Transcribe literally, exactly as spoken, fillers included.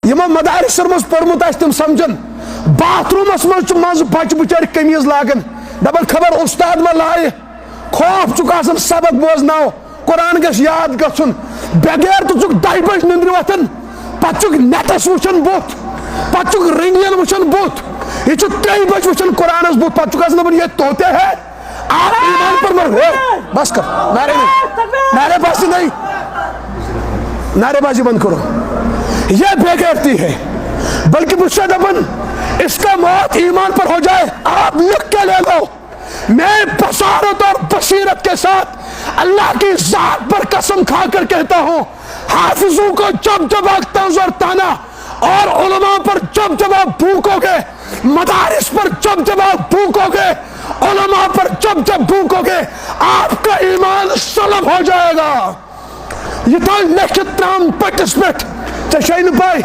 یِمو مدارسن منٛز پوٚرمُت آسہِ، تِم سمجھن۔ باتھ روٗمس منٛز چھُ منٛزٕ بچہٕ بچٲرۍ قمیٖض لاگان، دپان خبر استاد ما لایہِ۔ خوف چھُکھ آسان سبق بوزناو، قرآن گژھِ یاد گژھُن۔ بغیر تہٕ چھُکھ دَہہِ بجہِ نندرِ وۄتھان، پتہٕ چھُکھ نیٹس وٕچھان بُتھ، پتہٕ چھُکھ رنگین وٕچھان بُتھ۔ یہِ چھُ ترٛیٚیہِ بجہِ وٕچھان قرآنس بُتھ، پتہٕ چھُکھ آسان دپان، یہ طوطے ہے، آپ ایمان پر مر گئے۔ بس کر، نعرے نہیں، نعرے بازی نہیں، نعرے بازی بند کرو، یہ بے غیرتی ہے۔ بلکہ مجھ سے دپن، اس کا موت ایمان پر ہو جائے، آپ لکھ کے لے لو۔ میں بصارت اور بصیرت کے ساتھ اللہ کی ذات پر قسم کھا کر کہتا ہوں، حافظوں کو جب جب آپ طنز اور طعنہ اور علماء پر جب جب آپ بھونکو گے، مدارس پر جب جب آپ بھونکو گے، علماء پر جب جب بھونکو گے، آپ کا ایمان سلب ہو جائے گا۔ یہ تھا لکھت ترام پٹس پہ، ژےٚ چھے نہٕ پاے،